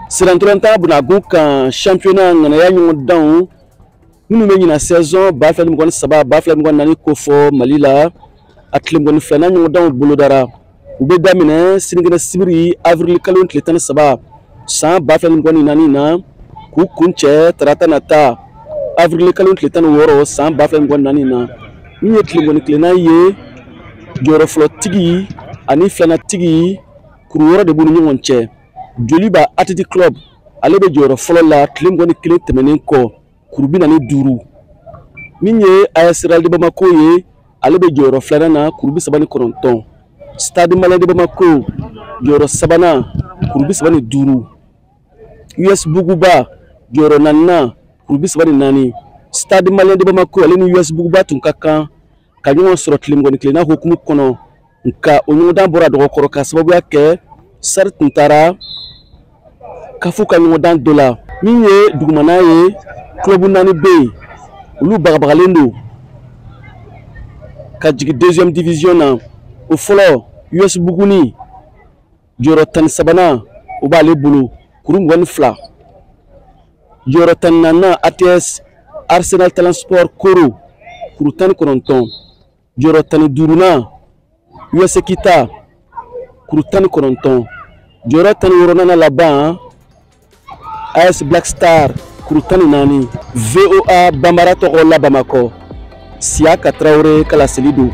Sirantɔlɔntan bunagun kan championnat ŋanaya ɲɔgɔndanw minnu bɛ ɲina saison 2023 2024 kofɔ Mali la, a tile 22nan ɲɔgɔndanw bolodara. U bɛ daminɛ sinikɛnɛ sibiri avril kalo tile 13 san 2024 na, k'u kuncɛ tarata nata avril kalo tile 16 san 2024 na. Min ye tile 21nan ye, jɔyɔrɔ fɔlɔtigi ani filanantigi kuru 6 de b'u ni ɲɔgɔn cɛ. Joliba Athletic Club ale bɛ jɔyɔrɔ fɔlɔ la tile 21 tɛmɛnen kɔ, kuru 45. Min ye AS Real de Bamako ye, ale bɛ jɔyɔrɔ filanan na, kuru 39. Stade Malien de Bamako jɔyɔrɔ sabanan, kuru 35. US Buguba jɔyɔrɔ naaninan, kuru 34. Stade Malien de Bamako ale ni US Buguba tun ka kan ka ɲɔgɔn sɔrɔ tile 21nan hukumu kɔnɔ, nka o ɲɔgɔndan bɔra dɔgɔkɔrɔ ka sababuya kɛ Sari tun taara kafu ka ɲɔgɔndan dɔ la. Min ye dugumana ye, club 4 bɛ yen, olu bagabagalen don ka jigin deuxième division na. O fɔlɔ US Buguni jɔyɔrɔ 13nan o b'ale bolo, kuru 22. Jɔyɔrɔ 14nan ATS Arsenal Talent Sport Koro, kuru 19. Jɔyɔrɔ 15nan US Kita, kuru 19. Jɔyɔrɔ 16nan laban AS Black Star, kuru 14. VOA Bambara tɔgɔ la Bamakɔ, Siyaka Tarawele ka laseli don.